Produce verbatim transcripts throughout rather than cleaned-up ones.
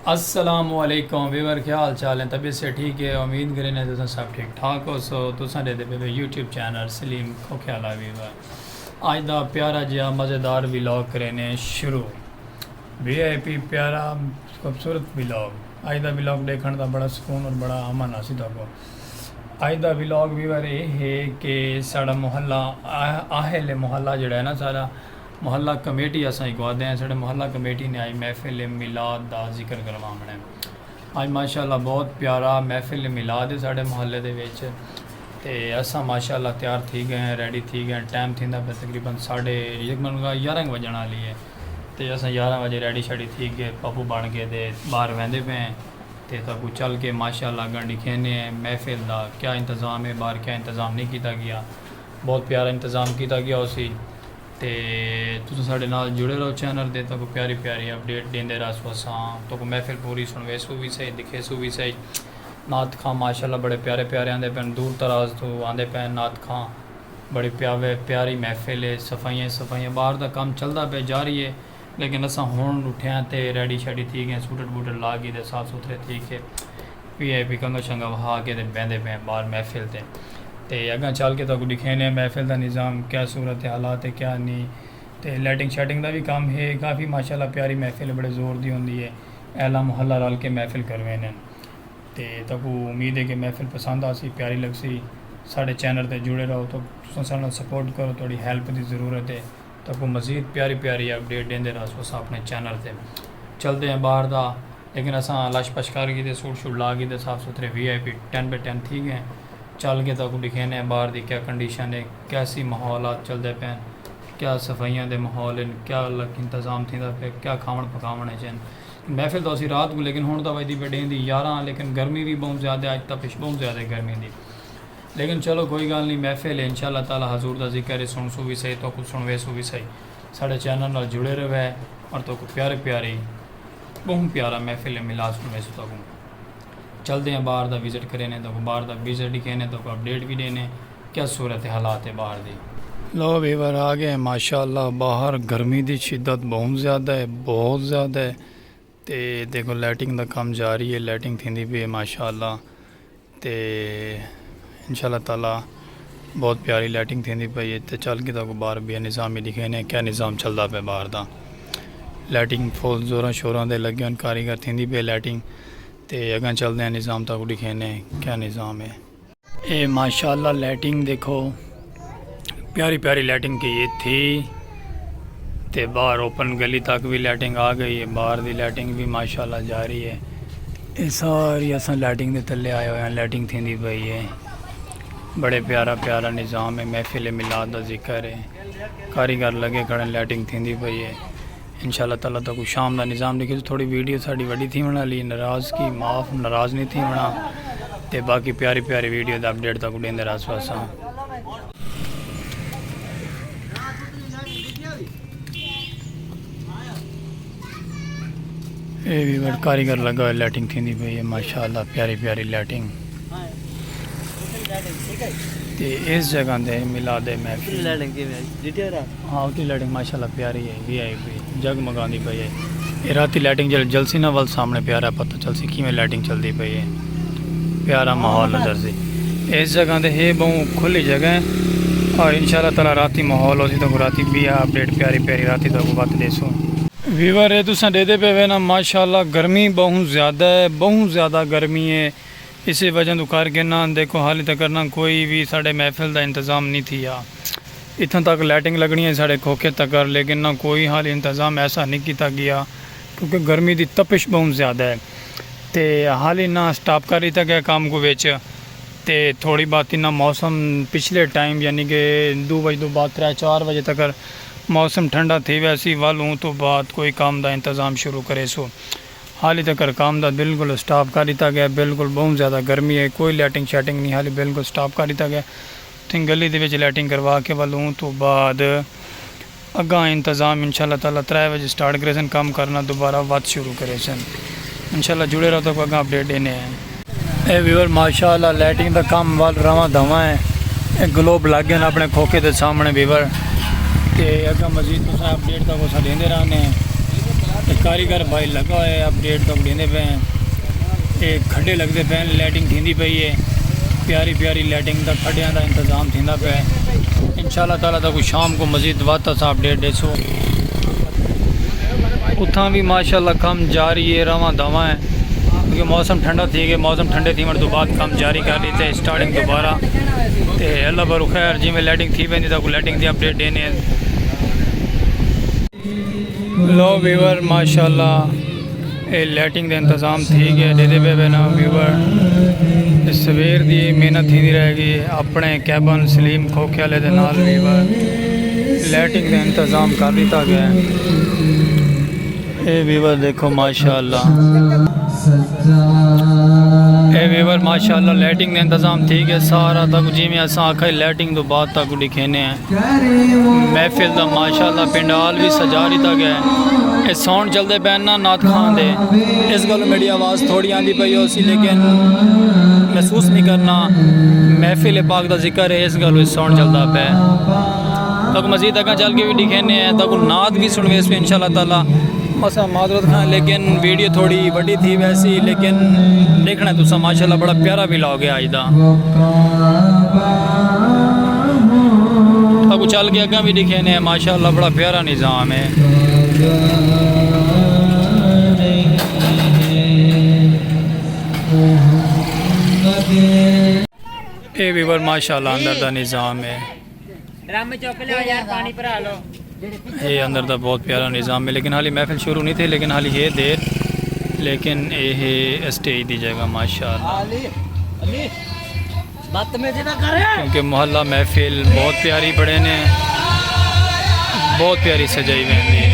السلام علیکم ویور، کیا حال چال ہیں؟ طبیعت سے ٹھیک ہے؟ امید کریں ہیں تساں سب ٹھیک ٹھاک ہو سو۔ تساں دے دے پے YouTube channel Saleem Khokhiala viewer. اج دا پیارا جہا مزیدار ولاگ کرینے شروع۔ وی آئی پی پیارا خوبصورت ولاگ۔ اج دا ولاگ دیکھن دا بڑا سکون اور بڑا امن آسی تہاکوں۔ اج دا ولاگ ویور اے ہے کہ ساڑا محلہ آہ- آہل محلہ جڑا ہے نا، ساڑا محلہ کمیٹی اساں اگوا دے ہیں۔ ساڑے محلہ کمیٹی نے آئی محفل میلاد دا ذکر کرواوݨ ہے۔ اج ماشاءاللہ بہت پیارا محفل میلاد ہے ساڑے محلے دے وچ۔ تے اساں ماشاءاللہ تیار تھی گئے ہیں، ریڈی تھی گئے ہیں۔ ٹائم تھیندا پیا تقریباً ساڑھے، تقریباً یارہ وجݨ والی ہے۔ تے اساں یارہ وجے ریڈی شیڈی تھی گئے، پپو بݨ کے تے باہر ویندے پے ہیں۔ تے تہاکوں چل کے ماشاءاللہ اگاں ݙکھینے ہیں محفل دا کیا انتظام ہے، باہر کیا انتظام نہیں کیتا گیا۔ بہت پیارا انتظام کیتا گیا ہوسی۔ تے تساں ساڈے نال جڑے رہو چینل تے، تہاکوں پیاری پیاری اپڈیٹ ݙیندے رہسوں اساں۔ تہاکوں محفل پوری سݨویسوں وی سہی، ݙکھیسوں وی سہی۔ نعت خواں ماشاءاللہ بڑے پیارے پیارے آندے پئن، دور دراز توں آندے پئن نعت خواں۔ بڑی پیاوے پیاری محفل ہے، صفائیاں صفائیاں، باہر دا کم چلدا پئے، جاری ہے۔ لیکن اساں ہݨ اٹھے ہیں تے ریڈی شیڈی تھی گئے، سوٹڈ بوٹڈ لا کے تے صاف ستھرے تھی کے وی آئی پی کنگھا شنگھا وہا کے تے بیندے پئے ہیں باہر محفل تے۔ تے اگاں چل کے تہاکوں ݙکھینے ہیں محفل دا نظام، کیا صورت حالات ہے، کیا نہیں۔ تے لائٹنگ شائٹنگ دا وی کم ہے، کافی ماشاءاللہ پیاری محفل ہے، بڑے زور دی ہوندی ہے، اہلا محلہ رل کے محفل کرویندن۔ تے تہاکوں امید ہے کہ محفل پسند آسی، پیاری لڳسی۔ ساݙے چینل تے جڑے رہو، تو تساں ساݙے نال سپورٹ کرو، تہاݙی ہیلپ دی ضرورت ہے۔ تہاکوں مزید پیاری پیاری اپڈیٹ ݙیندے رہسوں اساں اپݨے چینل تے۔ چلدے ہیں باہر دا، لیکن اساں لش پش کر گھدے، سوٹ شوٹ لا گھدے، صاف ستھرے وی آئی پی ٹین بائی ٹین تھی گئے ہیں۔ چل کے تہاکوں ݙکھینے ہیں باہر دی کیا کنڈیشن ہے، کیسی ماحولات چلدے پئے ہیں، کیا صفائیاں دے ماحول ہیں، کیا لگ انتظام تھیندا پئے، کیا کھاوݨ پکاوݨ اچ ہن۔ محفل تاں ہوسی رات کوں، لیکن ہݨ تاں وڄدی پئی ݙینہہ دی یارہاں، لیکن گرمی وی ٻہوں زیادہ ہے، اڄ تپش ٻہوں زیادہ ہے گرمی دی۔ لیکن چلو کوئی ڳالھ نی، محفل ہے، انشاءاللہ تعالی حضور دا ذکر ہے، سݨسوں وی سہی، تہاکوں سݨویسوں وی سہی۔ ساݙے چینل نال جڑے رہوے اور تہاکوں پیارے پیاری، ٻہوں پیارا محفل میلاد سݨویسوں تہاکوں۔ چلدے ہیں باہر دا وزٹ کرینے، تہاکوں باہر دا وزٹ ݙکھینے، تہاکوں اپڈیٹ وی ݙینے کیا صورت حالات ہے باہر دی۔ لو ویور آ گئے ہیں، ماشاءاللہ باہر گرمی دی شدت ٻہوں زیادہ ہے، بہت زیادہ ہے۔ تے دیکھو لائٹنگ دا کم جاری ہے، لائٹنگ تھیندی پئی ہے ماشاءاللہ۔ تے انشاءاللہ تعالی بہت پیاری لائٹنگ تھیندی پئی ہے۔ تے چل کے تہاکوں باہر بیا نظام ہی ݙکھینے کیا نظام چلدا پئے باہر دا۔ لائٹنگ فل زوراں شوراں دے لڳے ہن، کاریگر تھیندی پئی ہے لائٹنگ۔ تے اگاں چلدے ہیں نظام تہاکوں ݙکھینے کیا نظام ہے۔ اے ماشاءاللہ لائٹنگ دیکھو، پیاری پیاری لائٹنگ کی یہ تھی۔ تے باہر اوپن گلی تک بھی لائٹنگ آ گئی ہے، باہر دی لائٹنگ بھی ماشاءاللہ جاری ہے۔ اے ساری اساں لائٹنگ دے تلے آئے ہوئے ہیں، لائٹنگ تھیندی پئی ہے۔ بڑے پیارا پیارا نظام ہے، محفل میلاد دا ذکر ہے، کاریگر لگے کھڑے، لائٹنگ تھیندی پئی ہے۔ انشاءاللہ تعالی تہاکوں شام دا نظام ݙکھیسوں۔ تھوڑی ویڈیو ساݙی وݙی تھیوݨ والی ہے، ناراضگی معاف، ناراض نہیں تھیوݨا۔ تے باقی پیاری پیاری ویڈیو دا اپڈیٹ تہاکوں ݙیندے رہسوں اساں۔ اے وی وڑ کاریگر لڳا ہویا، لائٹنگ تھیندی پئی ہے ماشاءاللہ، پیاری پیاری لائٹنگ۔ تے اس جگہ دے میلاد محفل، لائٹنگ کیویں ہے؟ ݙٹھے ہو رہا؟ ہاں، اتنی لائٹنگ ماشاءاللہ پیاری ہے، وی آئی پی جگمگاندی پئی ہے۔ اے راتی لائٹنگ جل جلسی نا ول سامنے پیارا پتہ چلسی کیویں لائٹنگ چلدی پئی ہے، پیارا ماحول نظر سی۔ اس جگہ دے ہے بہوں کھلی جگہ ہے اور انشاءاللہ تعالی راتی ماحول ہوسی تو راتی بھی اپڈیٹ پیاری پیاری راتی تو وقت دیسوں۔ ویور اے تساں ݙیدھے پئے وے نا، ماشاءاللہ گرمی ٻہوں زیادہ ہے، ٻہوں زیادہ گرمی ہے۔ اسی وجہ توں کر کے نا دیکھو حالی تک نا کوئی وی ساݙے محفل دا انتظام نہیں تھیا۔ اتھاں تک لائٹنگ لڳݨی ہے ساݙے کھوکھے تک، لیکن نا کوئی حالی انتظام ایسا نہیں کیتا گیا کیونکہ گرمی دی تپش ٻہوں زیادہ ہے۔ تے حالی نا سٹاپ کر ݙتا گیا کم کوں وچ۔ تے تھوڑی بات انہاں موسم پچھلے ٹائم یعنی کہ دو وجے توں بعد ترے چار وجے تک موسم ٹھنڈا تھی ویسی، ول اوں توں بعد کوئی کم دا انتظام شروع کریسوں۔ حالی تک کم دا بالکل سٹاپ کر ݙتا گیا، بالکل ٻہوں زیادہ گرمی ہے، کوئی لائٹنگ شائٹنگ نہیں، حالی بالکل سٹاپ کر ݙتا گیا۔ تھیں گلی دے وچ لائٹنگ کروا کے ول اوں توں بعد اگاں انتظام انشاءاللہ تعالی ترے وجے سٹارٹ کریسن کم کرنا، دوبارہ وت شروع کریسن۔ انشاءاللہ جڑے رہو، تہاکوں اگاں اپڈیٹ ݙینے ہیں۔ اے ویور ماشاءاللہ لائٹنگ دا کم ول رواں دھواں ہے۔ اے گلوب لگ گئے اپݨے کھوکھے دے سامݨے ویور۔ تے اگاں مزید تساں اپڈیٹ تہاکوں اساں ݙیندے رہنے ہیں۔ کاریگر بھائی لگا ہویا ہے، اپڈیٹ تک ݙیندے پئے ہیں۔ اے کھڈے لڳدے پئے ہیں، لائٹنگ تھیندی پئی ہے، پیاری پیاری لائٹنگ دا، کھڈیاں دا انتظام تھیندا پئے۔ انشاءاللہ تعالیٰ تہاکوں شام کوں مزید وقت اساں اپڈیٹ ݙیسوں۔ اتھاں بھی ماشاءاللہ کم جاری ہے، رواں دواں ہے، کیونکہ موسم ٹھنڈا تھی ڳئے، موسم ٹھنڈے تھیوݨ توں بعد کم جاری کر ݙتے، سٹارٹنگ دوبارہ۔ تے اللہ بھرو خیر، جیویں لائٹنگ تھی ویندی تہاکوں لائٹنگ دی اپڈیٹ ݙینے ہیں۔ لو ویور، ماشاءاللہ اے لائٹنگ دا انتظام تھی ڳئے، ݙیہدے پئے وے نا ویور۔ اے سویر دی محنت تھیندی رہ ڳئی، اپݨے کیبن سلیم کھوکھے والے دے نال ویور، لائٹنگ دا انتظام کر ݙتا ڳئے۔ اے ویور ݙیکھو ماشاءاللہ، اے ویور ماشاءاللہ لائٹنگ دا انتظام تھی ڳئے سارا، تہاکوں جیویں اساں آکھا لائٹنگ توں بعد تہاکوں ݙکھینے ہیں۔ محفل دا ماشاءاللہ پنڈال وی سجا ݙتا ڳئے۔ اے ساؤنڈ چلدے پئے نا نعت خواں دے، اس ڳالھوں میݙی آواز تھوڑی آندی پئی ہوسی، لیکن محسوس نہیں کرنا۔ محفل پاک دا ذکر ہے، اس ڳالھوں ساؤنڈ چلدا پئے۔ تہاکوں مزید اڳاں چل کے وی ݙکھینے ہیں، تہاکوں نعت وی سݨویسوں انشاءاللہ تعالیٰ۔ اساں معذرت خواں، لیکن ویڈیو تھوڑی وݙی تھی ویسی، لیکن ݙیکھݨا تساں ماشاءاللہ بڑا پیارا ولاگ ہے اڄ دا۔ تہاکوں چل کے اڳاں وی ݙکھینے ہیں، ماشاءاللہ بڑا پیارا نظام ہے۔ اے ویور ماشاءاللہ اندر دا نظام ہے۔ ڈرم چک لو یار، پانی بھرا لو۔ اے اندر دا بہت پیارا نظام ہے، لیکن حالی محفل شروع نہیں تھی، لیکن حالی ہے دیر، لیکن اے ہے اسٹیج دی جگہ ماشاءاللہ۔ علی، علی، بدتمیزی نہ کر۔ کیونکہ محلہ محفل بہت پیاری بݨے نے، بہت پیاری سجائی ویندی ہے۔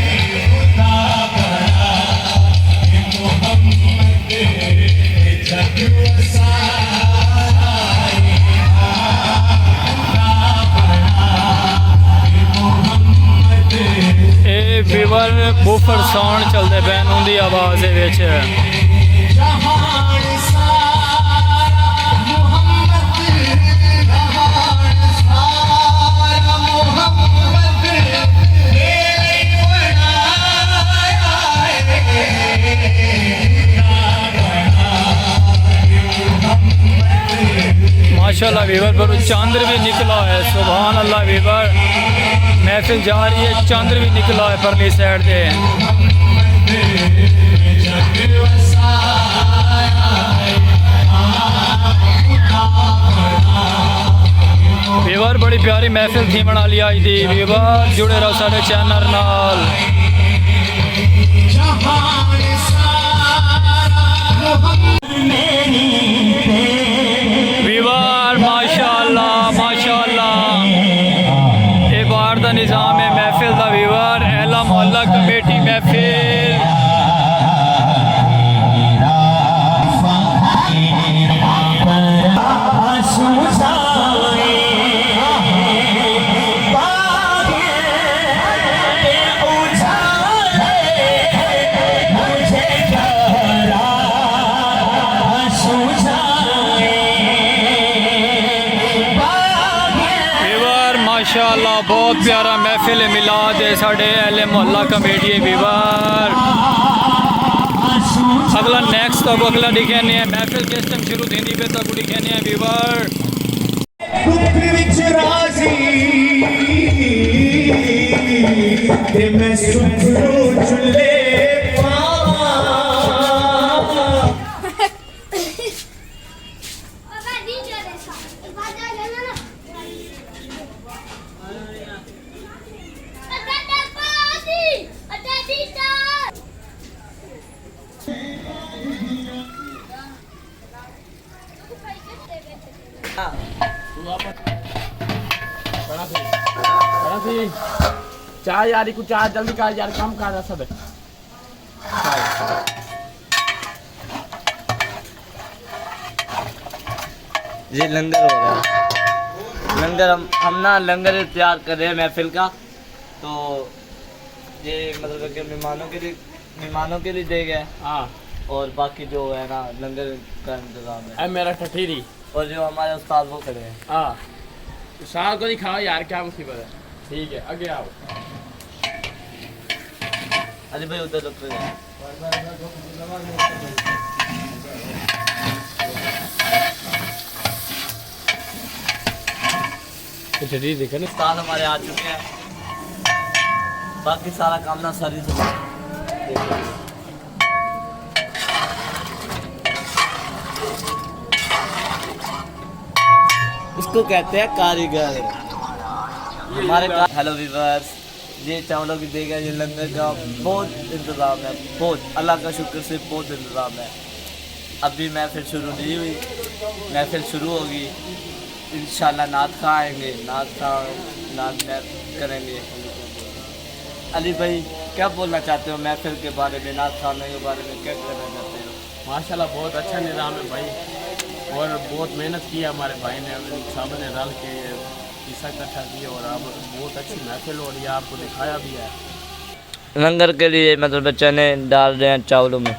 اے ویور بوفر ساؤنڈ چلدے پئے ہن، اوندی آواز دے وچ۔ ماشاءاللہ ویور، پر چندر بھی نکلا ہے، سبحان اللہ ویور، محفل جا رہی ہے، چندر بھی نکلا ہے پرلی سائیڈ تے۔ ویور، بڑی پیاری محفل تھیوݨ والی اڄ دی۔ ویور، جڑے رہو ساݙے چینل نال۔ ویور، ماشاءاللہ، ماشاءاللہ۔ اے باہر دا نظام ہے محفل دا ویور، اہلا محلہ کمیٹی محفل۔ ویور، ماشاءاللہ، بہت پیارا محفل میلاد ہے ساݙے اہل محلہ کمیٹی ہے ویور۔ اڳلا نیکسٹ اب اڳلا ݙکھینے ہیں، محفل کس ٹائم شروع تھیندی پئی تہاکوں ݙکھینے ہیں ویور۔ ݙکھ وچ راضی تے میں سکھ نوں جھلے پاواں۔ چاہ یار، کو چاہ جلدی کر یار، کم کر رہا سب۔ جی، لنگر ہو رہا ہے۔ لنگر ہم، ہم نا لنگر تیار کر رہے ہیں محفل کا، تو یہ مطلب کہ مہمانوں کے لیے، مہمانوں کے لیے دے گئے۔ ہاں۔ اور باقی جو ہے نا، لنگر کا انتظام ہے۔ اے میرا ٹھٹھیری۔ اور جو ہمارے استاد وہ کھڑے ہیں۔ ہاں۔ استاد کو دکھاؤ یار، کیا مصیبت ہے۔ ٹھیک ہے، آگے آؤ۔ علی بھائی ادھر رکھو یار۔ اچھا جی، دیکھو نا۔ استاد ہمارے آ چکے ہیں، باقی سارا کام نہ ساری سے۔ اس کو کہتے ہیں کاریگر۔ ہمارے کا-، ہیلو ویورز، یہ چاولوں کی دیگ ہے، یہ لنگر کا بہت انتظام ہے، بہت، اللہ کا شکر سے بہت انتظام ہے۔ ابھی محفل شروع نہیں ہوئی، محفل شروع ہوگی، انشاءاللہ نعت خواں آئیں گے، نعت خواں نعت محفل کریں گے۔ علی بھائی، کیا بولنا چاہتے ہو محفل کے بارے میں، نعت خوانوں کے بارے میں کیا کہنا چاہتے ہو؟ ماشاءاللہ، بہت اچھا نظام ہے بھائی، اور بہت محنت کی ہے ہمارے بھائی نے، ان سب نے رل کے یہ حصہ اکٹھا کیا اور اب بہت اچھی محفل ہو رہی ہے، آپ کو دکھایا بھی ہے۔ لنگر کے لیے مطلب بچے نے ڈال رہے ہیں چاولوں میں،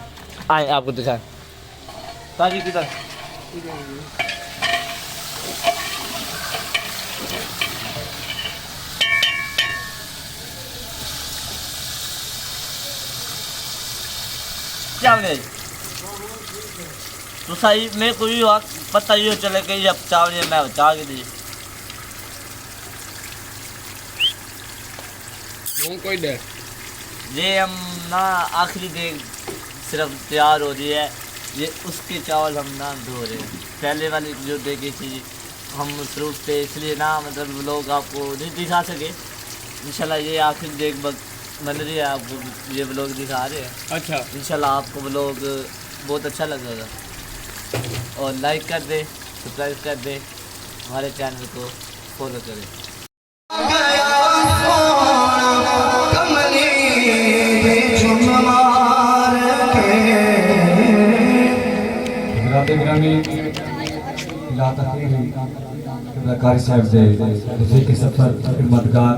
آئیں آپ کو دکھائیں۔ تاجی کدھر؟ چاولے۔ تو صحیح، میں کو یہ پتہ یہ چلے کہ یہ چاولے میں چاہ کے دی۔ ہوں کوئی ڈے۔ یہ ہم نا آخری دیگ صرف تیار ہو رہی ہے، یہ اس کے چاول ہم نا دھو رہے ہیں۔ پہلے والی جو دیگیں تھی ہم مصروف تھے، اس لیے نا مطلب ولاگ آپ کو نہیں دکھا سکے۔ انشاءاللہ یہ آخری دیگ بن رہی ہے، آپ کو یہ ولاگ دکھا رہے ہیں۔ اچھا۔ انشاءاللہ آپ کو ولاگ بہت اچھا لگے گا، اور لائک کر دیں، سبسکرائب کر دیں، ہمارے چینل کو فالو کریں۔ حضرات گرامی، لا تقریر قبلہ قاری صاحب دے رفیق سفر، خدمتگار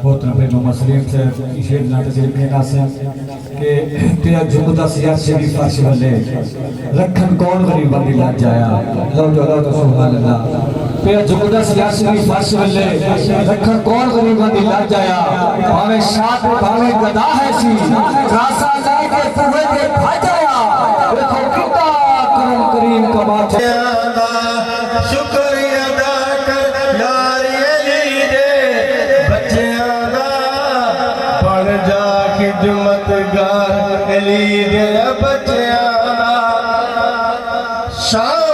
محترم بھائی محمد سلیم صاحب، شعر نعت شریف کہنا سے۔ کہ پیا جھکدا سیاسی وی فرش ولے، رکھن کون غریباں دی لاج آیا۔ لو جو، لو جو، سبحان اللہ۔ پیا جھکدا سیاسی وی فرش ولے، رکھن کون غریباں دی لاج آیا۔ بھاویں شاہ تے بھاویں گدا ہے سی، راسا لے کے بوہے تے بھج آیا۔ ویکھو کیتا کرم کریم کماچ۔ شکر ادا کر یار علی دے بچیاں دا، بݨ جا خدمتگار علی دے بچیاں دا۔ شان